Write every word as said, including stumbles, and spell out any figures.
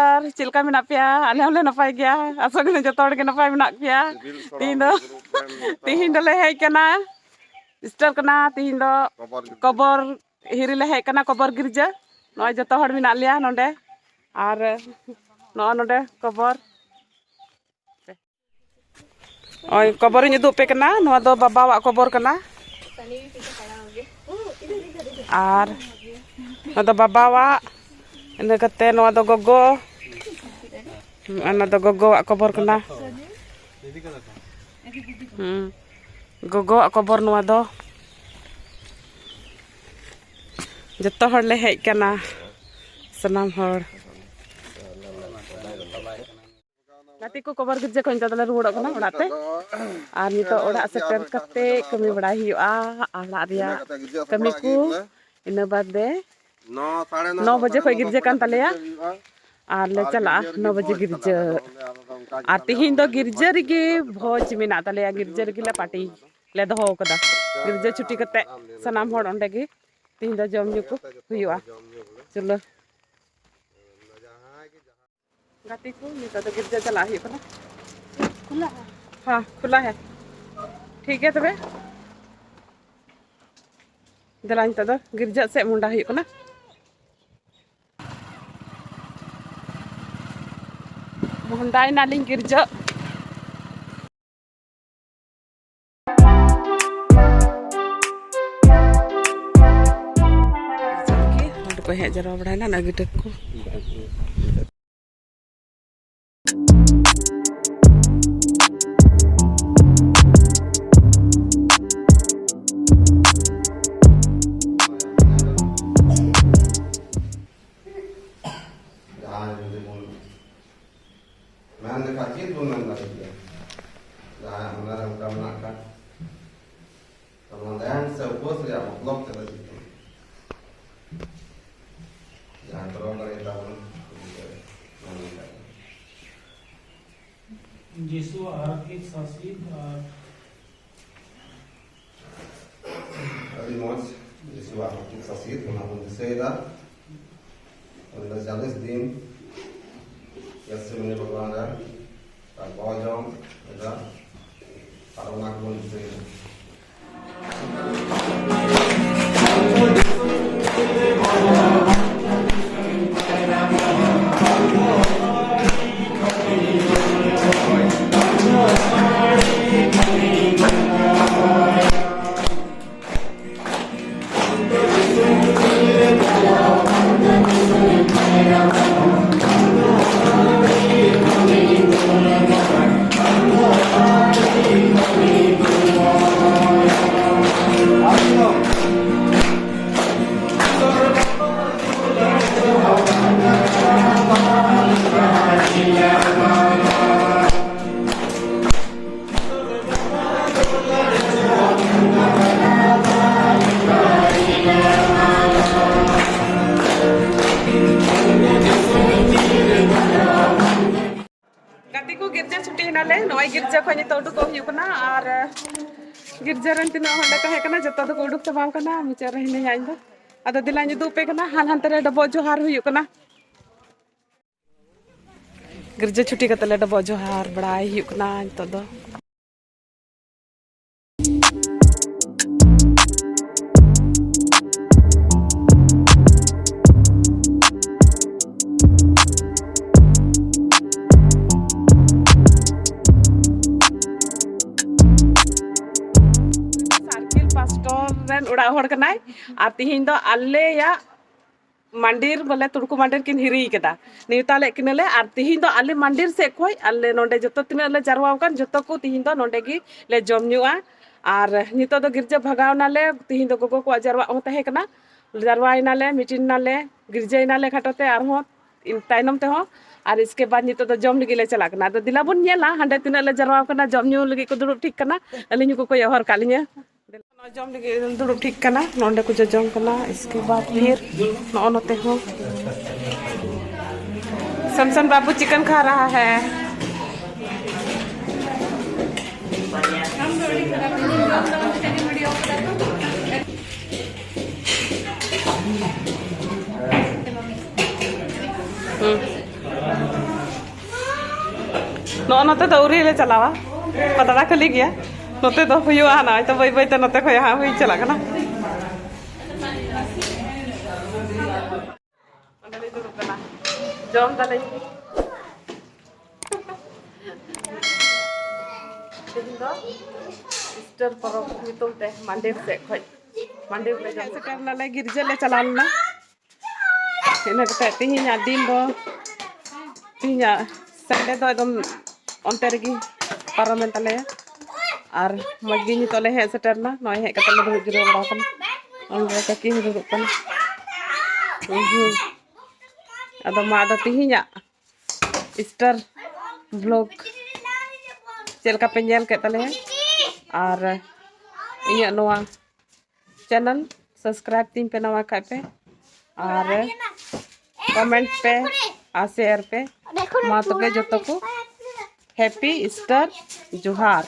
ᱟᱨ ᱪᱮᱫ ᱞᱮᱠᱟ ᱢᱮᱱᱟᱜ ᱯᱮᱭᱟ? ᱟᱞᱮ ᱦᱚᱸᱞᱮ ᱱᱟᱯᱟᱭ ᱜᱮᱭᱟ, ᱟᱥᱚᱜ ᱠᱟᱹᱱᱟᱹᱧ ᱡᱚᱛᱚ ᱦᱚᱲ ᱜᱮ ᱱᱟᱯᱟᱭ ᱢᱮᱱᱟᱜ ᱯᱮᱭᱟ᱾ ᱛᱤᱦᱤᱧ ᱫᱚ ᱛᱤᱦᱤᱧ ᱫᱚᱞᱮ ᱦᱮᱡ ᱠᱟᱱᱟ, ᱥᱮᱴᱮᱨ ᱠᱟᱱᱟ ᱛᱤᱦᱤᱧ ᱫᱚ ᱠᱚᱵᱚᱨ ᱦᱤᱨᱤ ᱞᱮ ᱦᱮᱡ ᱠᱟᱱᱟ, ᱠᱚᱵᱚᱨ ᱜᱤᱨᱡᱟᱹ᱾ ᱱᱚᱜᱼᱚᱭ ᱡᱚᱛᱚ ᱦᱚᱲ ᱢᱮᱱᱟᱜ ᱞᱮᱭᱟ ᱱᱚᱰᱮ, ᱟᱨ ᱱᱚᱜᱼᱚᱭ ᱱᱚᱰᱮ ᱠᱚᱵᱚᱨ᱾ ᱱᱚᱜᱼᱚᱭ ᱠᱚᱵᱚᱨᱤᱧ ᱩᱫᱩᱜ ᱟᱯᱮ ᱠᱟᱱᱟ, ᱱᱚᱣᱟ ᱫᱚ ᱵᱟᱵᱟᱣᱟᱜ ᱠᱚᱵᱚᱨ ᱠᱟᱱᱟ᱾ ᱟᱨ ᱱᱚᱣᱟ ᱫᱚ ᱵᱟᱵᱟᱣᱟᱜ, ᱤᱱᱟᱹ ᱠᱟᱛᱮ ᱱᱚᱣᱟ ᱫᱚ ᱜᱚᱜᱚ, ᱚᱱᱟ ᱫᱚ ᱜᱚᱜᱚᱣᱟᱜ ᱠᱚᱵᱚᱨ ᱠᱟᱱᱟ᱾ ᱦᱩᱸ, ᱜᱚᱜᱚᱣᱟᱜ ᱠᱚᱵᱚᱨ ᱱᱚᱣᱟ ᱫᱚ᱾ ᱡᱚᱛᱚ ᱦᱚᱲ ᱞᱮ ᱦᱮᱡ ᱠᱟᱱᱟ, ᱥᱟᱱᱟᱢ ᱦᱚᱲ᱾ ᱜᱟᱛᱮ ᱠᱚ, ᱠᱚᱵᱚᱨ ᱜᱤᱨᱡᱟᱹ ᱠᱷᱚᱱ ᱱᱤᱛᱚᱜ ᱫᱚᱞᱮ ᱨᱩᱣᱟᱹᱲᱚᱜ ᱠᱟᱱᱟ ᱚᱲᱟᱜ ᱛᱮ᱾ ᱟᱨ ᱱᱤᱛᱚᱜ ᱚᱲᱟᱜ ᱥᱮᱴᱮᱨ ᱠᱟᱛᱮ ᱠᱟᱹᱢᱤ ᱵᱟᱲᱟᱭ ᱦᱩᱭᱩᱜᱼᱟ, ᱚᱲᱟᱜ ᱨᱮᱭᱟᱜ ᱠᱟᱹᱢᱤ ᱠᱚ᱾ ᱤᱱᱟᱹ ᱵᱟᱫᱮ ᱱᱚ ᱵᱟᱡᱮ ᱠᱷᱚᱱ ᱜᱤᱨᱡᱟᱹ ᱠᱟᱱ ᱛᱟᱞᱮᱭᱟ᱾ ᱟᱨ ᱞᱮ ᱪᱟᱞᱟᱜᱼᱟ ᱱᱚ ᱵᱟᱡᱮ ᱜᱤᱨᱡᱟᱹ᱾ ᱟᱨ ᱛᱤᱦᱤᱧ ᱫᱚ ᱜᱤᱨᱡᱟᱹ ᱨᱮᱜᱮ ᱵᱷᱚᱡᱽ ᱢᱮᱱᱟᱜ ᱛᱟᱞᱮᱭᱟ, ᱜᱤᱨᱡᱟᱹ ᱨᱮᱜᱮ ᱞᱮ ᱯᱟᱨᱴᱤ ᱞᱮ ᱫᱚᱦᱚ ᱠᱟᱫᱟ᱾ ᱜᱤᱨᱡᱟᱹ ᱪᱷᱩᱴᱤ ᱠᱟᱛᱮ ᱥᱟᱱᱟᱢ ᱦᱚᱲ ᱚᱸᱰᱮ ᱜᱮ ᱛᱤᱦᱤᱧ ᱫᱚ ᱡᱚᱢ ᱧᱩ ᱠᱚ ᱦᱩᱭᱩᱜᱼᱟ᱾ ᱪᱚᱞᱚ᱾ ᱜᱟᱛᱮ ᱠᱚ, ᱱᱤᱛᱚᱜ ᱫᱚ ᱜᱤᱨᱡᱟᱹ ᱪᱟᱞᱟᱜ ᱦᱩᱭᱩᱜ ᱠᱟᱱᱟ᱾ ᱠᱷᱩᱞᱟ ᱦᱮ? ᱦᱮᱸ, ᱠᱷᱩᱞᱟ ᱦᱮ᱾ ᱴᱷᱤᱠ ᱜᱮᱭᱟ ᱛᱚᱵᱮ, ᱫᱮᱞᱟ ᱱᱤᱛᱚᱜ ᱫᱚ ᱜᱤᱨᱡᱟᱹ ᱥᱮᱫ ᱢᱚᱦᱰᱟ ᱦᱩᱭᱩᱜ ᱠᱟᱱᱟ᱾ ᱢᱚᱦᱰᱟᱭ ᱱᱟᱞᱤᱧ ᱜᱤᱨᱡᱟᱹ᱾ ᱱᱚᱰᱮ ᱠᱚ ᱦᱮᱡ ᱡᱟᱣᱨᱟ ᱵᱟᱲᱟᱭᱮᱱᱟ, ᱱᱟᱹᱜᱤ ᱴᱟᱹᱠ ᱠᱚ᱾ ᱡᱟᱦᱟᱸᱭ ᱡᱩᱫᱤ ᱵᱚᱱ ᱢᱮᱱ ᱞᱮᱠᱷᱟᱱ ᱪᱮᱫ ᱵᱚᱱ ᱢᱮᱱ ᱫᱟᱲᱮ ᱠᱮᱭᱟ? ᱡᱟᱦᱟᱸᱭᱟᱜ ᱢᱚᱱᱮ ᱨᱮ ᱚᱱᱠᱟ ᱢᱮᱱᱟᱜ ᱠᱷᱟᱱ, ᱛᱚ ᱱᱚᱣᱟ ᱫᱷᱮᱭᱟᱱ ᱥᱮ ᱩᱯᱟᱹᱥ ᱨᱮᱭᱟᱜ ᱢᱚᱛᱞᱚᱵ ᱪᱮᱫ ᱫᱚ ᱪᱮᱫ ᱠᱟᱱᱟ? ᱡᱟᱦᱟᱸᱭ ᱫᱷᱚᱨᱚᱢ ᱫᱟᱲᱮ ᱛᱟᱵᱚᱱ, ᱩᱱᱤ ᱜᱮ ᱢᱮᱱ ᱞᱮᱠᱷᱟᱱ᱾ ᱡᱤᱥᱩᱣᱟᱜ ᱦᱟᱨᱠᱮᱛ ᱥᱟᱥᱮᱛ ᱟᱨ ᱟᱹᱰᱤ ᱢᱚᱡᱽ, ᱡᱤᱥᱩᱣᱟᱜ ᱦᱟᱨᱠᱮᱛ ᱥᱟᱥᱮᱛ, ᱚᱱᱟ ᱵᱚᱱ ᱫᱤᱥᱟᱹᱭᱮᱫᱟ᱾ ᱩᱱᱤ ᱫᱚ ᱪᱟᱞᱤᱥ ᱫᱤᱱ ᱜᱮᱥ ᱪᱤᱢᱱᱤ ᱵᱷᱟᱜᱽᱣᱟᱱ ᱨᱮ ᱟᱨ ᱵᱚᱦᱚᱜ ᱡᱚᱢ ᱮᱫᱟ ᱟᱨ ᱚᱱᱟ ᱠᱚᱵᱚᱱ ᱫᱤᱥᱟᱹᱭᱟ᱾ ᱜᱟᱛᱮ ᱠᱚ, ᱜᱤᱨᱡᱟᱹ ᱪᱷᱩᱴᱤ ᱮᱱᱟᱞᱮ᱾ ᱱᱚᱜᱼᱚᱭ ᱜᱤᱨᱡᱟᱹ ᱠᱷᱚᱱ ᱱᱤᱛᱚᱜ ᱩᱰᱩᱠᱚᱜ ᱦᱩᱭᱩᱜ ᱠᱟᱱᱟ᱾ ᱟᱨ ᱜᱤᱨᱡᱟᱹ ᱨᱮᱱ ᱛᱤᱱᱟᱹᱜ ᱦᱚᱲ ᱞᱮ ᱛᱟᱦᱮᱸ ᱠᱟᱱᱟ, ᱡᱚᱛᱚ ᱫᱚᱠᱚ ᱩᱰᱩᱠ ᱪᱟᱵᱟᱣ ᱠᱟᱱᱟ᱾ ᱢᱩᱪᱟᱹᱫ ᱨᱮ ᱦᱤᱱᱟᱹᱧᱟ ᱤᱧ ᱫᱚ᱾ ᱟᱫᱚ ᱫᱮᱞᱟᱧ ᱩᱫᱩᱜ ᱟᱯᱮ ᱠᱟᱱᱟ, ᱦᱟᱱ ᱦᱟᱱᱛᱮ ᱨᱮ ᱰᱚᱵᱚᱜ ᱡᱚᱦᱟᱨ ᱦᱩᱭᱩᱜ ᱠᱟᱱᱟ᱾ ᱜᱤᱨᱡᱟᱹ ᱪᱷᱩᱴᱤ ᱠᱟᱛᱮ ᱞᱮ ᱰᱚᱵᱚᱜ ᱡᱚᱦᱟᱨ ᱵᱟᱲᱟᱭ ᱦᱩᱭᱩᱜ ᱠᱟᱱᱟ ᱱᱤᱛᱚᱜ ᱫᱚ᱾ ᱥᱟᱨᱠᱮᱞ ᱯᱟᱥᱴᱚᱨ ᱨᱮᱱ ᱚᱲᱟᱜ ᱦᱚᱲ ᱠᱟᱱᱟᱭ, ᱟᱨ ᱛᱤᱦᱤᱧ ᱫᱚ ᱟᱞᱮᱭᱟᱜ ᱢᱟᱱᱰᱤᱨ, ᱵᱚᱞᱮ ᱛᱩᱲᱠᱩ ᱢᱟᱱᱰᱤᱨ ᱠᱤᱱ ᱦᱤᱨᱤ ᱠᱟᱫᱟ, ᱱᱮᱣᱛᱟ ᱞᱮᱫ ᱠᱤᱱᱟᱹᱞᱮ᱾ ᱟᱨ ᱛᱤᱦᱤᱧ ᱫᱚ ᱟᱞᱮ ᱢᱟᱱᱰᱤᱨ ᱥᱮᱫ ᱠᱷᱚᱡ ᱟᱞᱮ ᱱᱚᱰᱮ ᱡᱚᱛᱚ ᱛᱤᱱᱟᱹᱜ ᱞᱮ ᱡᱟᱨᱣᱟ ᱟᱠᱟᱱ, ᱡᱚᱛᱚ ᱠᱚ ᱛᱤᱦᱤᱧ ᱫᱚ ᱱᱚᱰᱮ ᱜᱮ ᱞᱮ ᱡᱚᱢ ᱧᱩᱜᱼᱟ᱾ ᱟᱨ ᱱᱤᱛᱚᱜ ᱫᱚ ᱜᱤᱨᱡᱟᱹ ᱵᱷᱟᱜᱟᱣ ᱱᱟᱞᱮ, ᱛᱤᱦᱤᱧ ᱫᱚ ᱜᱚᱜᱚ ᱠᱚᱣᱟᱜ ᱡᱟᱨᱣᱟᱜ ᱦᱚᱸ ᱛᱟᱦᱮᱸ ᱠᱟᱱᱟ, ᱡᱟᱨᱣᱟᱭ ᱱᱟᱞᱮ, ᱢᱤᱴᱤᱝ ᱱᱟᱞᱮ, ᱜᱤᱨᱡᱟᱹᱭ ᱱᱟᱞᱮ ᱠᱷᱟᱴᱚ ᱛᱮ, ᱟᱨᱦᱚᱸ ᱤᱱ ᱛᱟᱭᱱᱚᱢ ᱛᱮᱦᱚᱸ᱾ ᱟᱨ ᱤᱥᱠᱮ ᱵᱟᱫ ᱱᱤᱛᱚᱜ ᱫᱚ ᱡᱚᱢ ᱞᱟᱹᱜᱤᱫ ᱞᱮ ᱪᱟᱞᱟᱜ ᱠᱟᱱᱟ᱾ ᱟᱫᱚ ᱫᱮᱞᱟ ᱵᱚᱱ ᱧᱮᱞᱟ ᱦᱟᱸᱰᱮ ᱛᱤᱱᱟᱹᱜ ᱞᱮ ᱡᱟᱨᱣᱟ ᱠᱟᱱᱟ, ᱡᱚᱢ ᱧᱩ ᱞᱟᱹᱜᱤᱫ ᱠᱚ ᱫᱩᱲᱩᱵ ᱴᱷᱤᱠ ᱠᱟᱱᱟ, ᱟᱹᱞᱤᱧ ᱦᱚᱸᱠᱚ ᱠᱚᱭᱚᱜ ᱦᱚᱨ ᱠᱟᱜ ᱞᱤᱧᱟᱹ᱾ ᱱᱚᱣᱟ ᱡᱚᱢ ᱞᱟᱹᱜᱤᱫ ᱫᱩᱲᱩᱵ ᱴᱷᱤᱠ ᱠᱟᱱᱟ, ᱱᱚᱸᱰᱮ ᱠᱚ ᱡᱚᱡᱚᱢ ᱠᱟᱱᱟ᱾ ᱤᱥᱠᱮ ᱵᱟᱫ ᱯᱷᱤᱨ ᱱᱚᱜᱼᱚ ᱱᱚᱛᱮ ᱦᱚᱸ ᱥᱮᱢᱥᱚᱱ ᱵᱟᱵᱩ ᱪᱤᱠᱮᱱ ᱠᱷᱟ ᱨᱟᱦᱟ ᱦᱮ᱾ ᱦᱩᱸ᱾ ᱱᱚᱜᱼᱚ ᱱᱚᱛᱮ ᱫᱚ ᱟᱹᱣᱨᱤ ᱞᱮ ᱪᱟᱞᱟᱣᱟ, ᱯᱟᱛᱲᱟ ᱠᱷᱟᱹᱞᱤ ᱜᱮᱭᱟ᱾ ᱱᱚᱛᱮ ᱫᱚ ᱦᱩᱭᱩᱜᱼᱟ, ᱱᱚᱜᱼᱚᱭ ᱛᱚ ᱵᱟᱹᱭ ᱵᱟᱹᱭ ᱛᱮ ᱱᱚᱛᱮ ᱠᱷᱚᱡ ᱦᱟᱸᱜ ᱦᱩᱭ ᱪᱟᱞᱟᱜ ᱠᱟᱱᱟ᱾ ᱚᱸᱰᱮ ᱞᱮ ᱫᱩᱲᱩᱵ ᱠᱟᱱᱟ, ᱡᱚᱢ ᱫᱟᱞᱮ᱾ ᱛᱮᱦᱮᱧ ᱫᱚ ᱤᱥᱴᱟᱨ ᱯᱚᱨᱚᱵᱽ ᱧᱩᱛᱩᱢ ᱛᱮ ᱢᱟᱱᱰᱤᱨ ᱥᱮᱫ ᱠᱷᱚᱡ, ᱢᱟᱱᱰᱤᱨ ᱞᱮ ᱡᱚᱢ ᱥᱮᱴᱮᱨ ᱱᱟᱞᱮ, ᱜᱤᱨᱡᱟᱹ ᱞᱮ ᱪᱟᱞᱟᱣ ᱞᱮᱱᱟ᱾ ᱤᱱᱟᱹ ᱠᱟᱛᱮ ᱛᱮᱦᱮᱧᱟᱜ ᱫᱤᱱ ᱫᱚ, ᱛᱮᱦᱮᱧᱟᱜ ᱥᱟᱱᱰᱮ ᱫᱚ ᱮᱠᱫᱚᱢ ᱚᱱᱛᱮ ᱨᱮᱜᱮ ᱯᱟᱨᱚᱢᱮᱱ ᱛᱟᱞᱮᱭᱟ᱾ ᱟᱨ ᱢᱚᱡᱽ ᱜᱮ ᱱᱤᱛᱚᱜ ᱞᱮ ᱦᱮᱡ ᱥᱮᱴᱮᱨ ᱮᱱᱟ᱾ ᱱᱚᱜᱼᱚᱭ ᱦᱮᱡ ᱠᱟᱛᱮ ᱞᱮ ᱫᱩᱲᱩᱵ ᱡᱤᱨᱟᱹᱣ ᱵᱟᱲᱟ ᱟᱠᱟᱱᱟ᱾ ᱚᱸᱰᱮ ᱠᱟᱹᱠᱤ ᱦᱚᱸ ᱫᱩᱲᱩᱵ ᱠᱟᱱᱟ᱾ ᱦᱩᱸ ᱦᱩᱸ᱾ ᱟᱫᱚ ᱢᱟ, ᱟᱫᱚ ᱛᱮᱦᱮᱧᱟᱜ ᱤᱥᱴᱟᱨ ᱵᱷᱞᱚᱜᱽ ᱪᱮᱫ ᱞᱮᱠᱟ ᱯᱮ ᱧᱮᱞ ᱠᱮᱫ ᱛᱟᱞᱮᱭᱟ? ᱟᱨ ᱤᱧᱟᱹᱜ ᱱᱚᱣᱟ ᱪᱮᱱᱮᱞ ᱥᱟᱵᱥᱠᱨᱟᱭᱤᱵ ᱛᱤᱧ ᱯᱮ ᱱᱟᱣᱟ ᱠᱷᱟᱡ ᱯᱮ, ᱟᱨ ᱠᱚᱢᱮᱱᱴ ᱯᱮ ᱟᱨ ᱥᱮᱭᱟᱨ ᱯᱮ᱾ ᱢᱟ ᱛᱚᱵᱮ ᱡᱚᱛᱚ ᱠᱚ ᱦᱮᱯᱤ ᱤᱥᱴᱟᱨ, ᱡᱚᱦᱟᱨ᱾